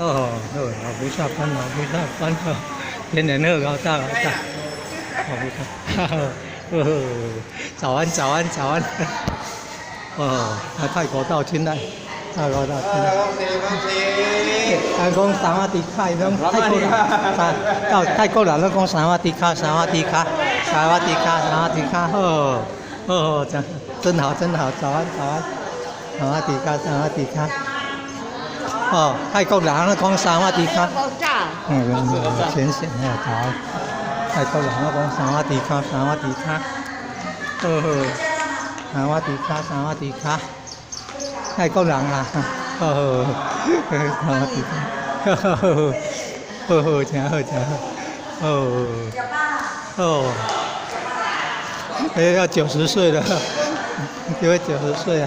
哦，好，老菩薩班，老菩薩班，天然好，老大老大，老菩薩，哈哈，哦，早安早安早安，哦，啊泰國到清萊，泰國到清萊。恭喜恭喜！啊，講สวัสดีค่ะ，攏泰國人，啊，到泰國人攏講สวัสดีค่ะ，สวัสดีค่ะ，สวัสดีค่ะ，สวัสดีค่ะ，好，好，真真好真好，早安早安，สวัสดีค่ะ，สวัสดีค่ะ。哦，泰國人攏講สวัสดีค่ะ。嗯，淺顯啊，早安。泰國人攏講สวัสดีค่ะ，สวัสดีค่ะ。好好，สวัสดีค่ะ，สวัสดีค่ะ。泰國人啊，好好，สวัสดีค่ะ，好好，好好，真好真好，哦，哦，哎，要90歲了，就會90歲啊。